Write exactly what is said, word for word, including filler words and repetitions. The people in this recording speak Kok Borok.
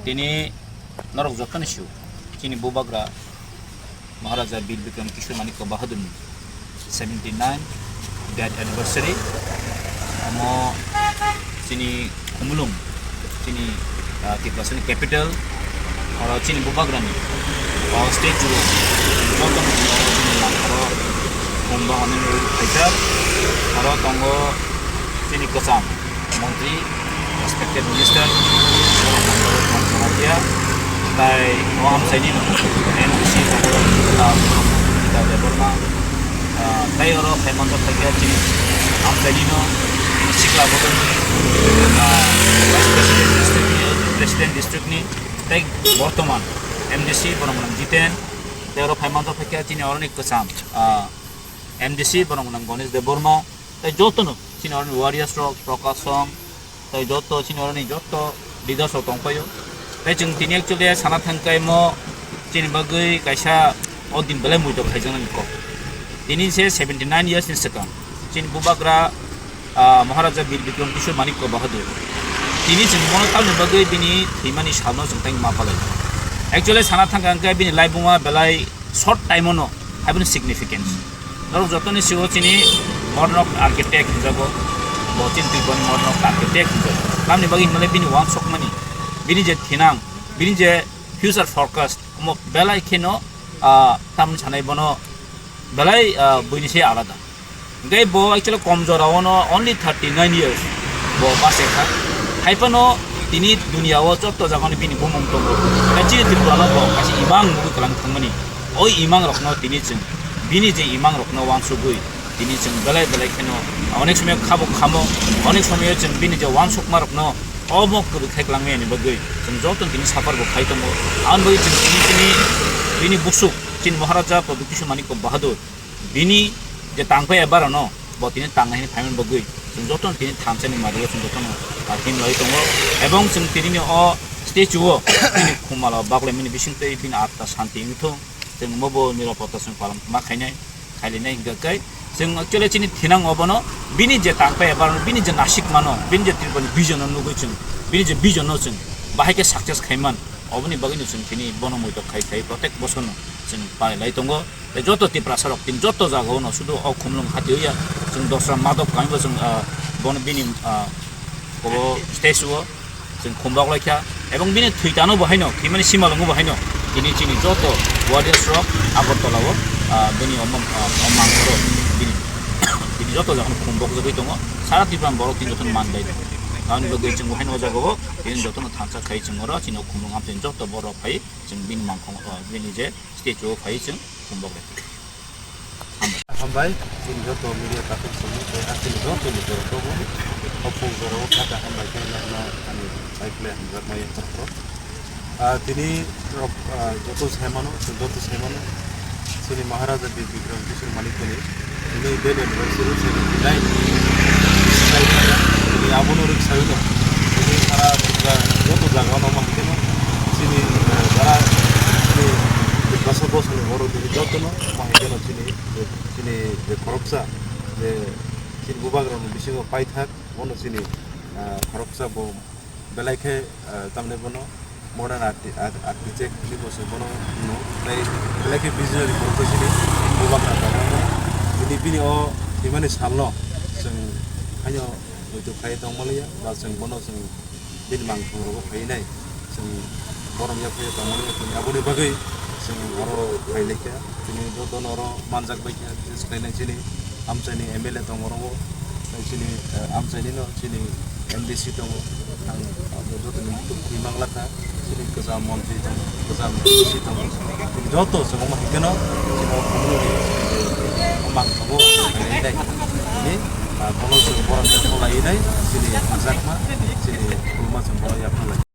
Tini norok jotono sio, chini bubagra Maharaja Bir Bikram Kishore Manikya Bahadurni seventy nine death anniversary. Omo chini Khumulwng, chini, ah, Tiprasani capital, oro chini bubagrani, o statue jotono oro khumba hwnwi phaijak. Oro tongo chini kwcham montri, respected minister, Jamatia, tai o amchaini no M D C tongo, ah, Gita Debbarma, ah, tai oro phaimanjak khaikha chini amchaini no, chini sikla bodol ni, ah, vice president district ni, president district ni, tai bortoman M D C borok nang Jiten, tai oro phaimanjak khaikha chini oroni kwcham, ah, M D C borok nang Ganesh Debbarma, tai jotono chini oroni warriors rok, Prakash Song, tai joto chini oroni joto leaders rok tongpaio. Tai chwng tini actually sana thangkhe mo chini bagwi kaisa o din belai muitok khaijaknani kok. Tini se seventy nine years ni swkang chini bubagra, ah, Maharaja Bir Bikram Kishore Manikya Bahadur. Tini chwng bono tamni bagwi bini thwimani salno chwng tei ma palai. Actually sana thangkha hwnkhe bini laibuma belai short time-o no, aboni significance. Norok jotoni sio chini modern architect hinjago, bo chini Tripurani modern architect hinjago. Tamni bagwi hinmale bini wansokmani, bini je thinang, bini je future forecast, omo belai kheno, ah, tamni sanai bono belai, ah, buini se alada. Hingke bo actually kom jora ono only thirty nine years bo bachai kha. Hai phano tini dunia o joto jaga ni bini bumung tongo. Tei chini Tripura no bo kaisa imang mugwi kwlang thangmani. O imang rok no tini chwng bini je imang rok no wansugwi tini chwng belai belai kheno onek somoi khabuk khamo, onek somoi chwng bini je wansukma rok no omo kwrwi khai kwlangmani bagwi chwng joto tini suffer bo khai tongo. Aboni bagwi chwng tini, tini bini busuk chini Maharaja Pradyut Kishore Manikya Bahadur bini je tangpai ebar no bo tini tangnai hwnwi phaimani bagwi chwng jotono tini thansa ni mario chwng jotono, ah, team lai tongo. Ebong chwng tini o statue o bini khumalo baklaimani bisingtwi bini atma santi wngthung. Chwng omo bo nirapotta chwng palan ma khainai, khailainai hingkha khe chwng actually chini thinang obono bini je tangpai ebar bini je nasik mano, bini je Tripurani vision no nugwi chwng, bini je vision no chwng bahai khe success khaiman, oboni bagwino chwng tini bono muitok khai khai protek bosorno chwng palai lai tongo. Tei joto Tiprasa rok tini joto jagao no sudu o Khumulwng hati ya, chwng dosra madok kami bo chwng, ah, bono bini, ah, obo statue o chwng khumbok lai kha. Ebong bini thwi tano bo haino, thwimani simalwngo bo haino tini chini joto warriors rok Agartala o, ah, bini omo, ah, o mangkhoro bini, bini joto jaga no khumbok jagwi tongo. Sara Tripura borok tini joto no man bai tongo. Tamoni bagwi chwng bo haino o jagao tini joto no thansa khai chwng oro chini o Khumulwng amtwi joto borok phai chwng bini mangkhor, ah, bini je statue o phai chwng khumbok lai. Hambai, chini joto media party songni tei hasteni joto ni borok rok bo o phung jora o kha kha hambai khe nokno ani bai khle hamjakma yapharkho. Ah, tini rok, ah, joto sai mano, chwng joto sai mano, chini Maharaja Bir Bikram Kishore Manikya ni tini death anniversary seventy nine. Tini abono rwk sai no, tini sara Tripura joto jaga o no ma hwnkhe no chini, ah, jara chini Tiprasa bosong ni borok tini joto no ma hwnkhe no chini je, chini je khoroksa, je chini bubagrani bisingo paithak, bono chini, ah, khoroksa bo belai khe, ah, tamni bono modern arti-, ar-, architect hinwi bo se bono hino, tei belai khe visionary borok khe chini bubagra tongo. Tini bini o thwimani salno chwng haino muitu khai tongmaliya, ba chwng bono chwng bini mangthong rogo phainai, chwng borom ya phaiya tongmani, chwng aboni bagwi chwng oro phailaikha, chini jotono oro manjak baikha, bises khlainai chini amchaini M L A tongo oro, tei chini, eh, amchaini no chini M D C tongo, ang abo jotoni muitu khwi manglakha, chini kwcham montri tongo, kwcham M D C tongo, chini joto chwng omo hai kheno chini o khumulwngni, eh, mangthogo phainai, chini, ah, bono chwng borom ya khlainai, chini jakma, chini khulma chwng borom ya khlai.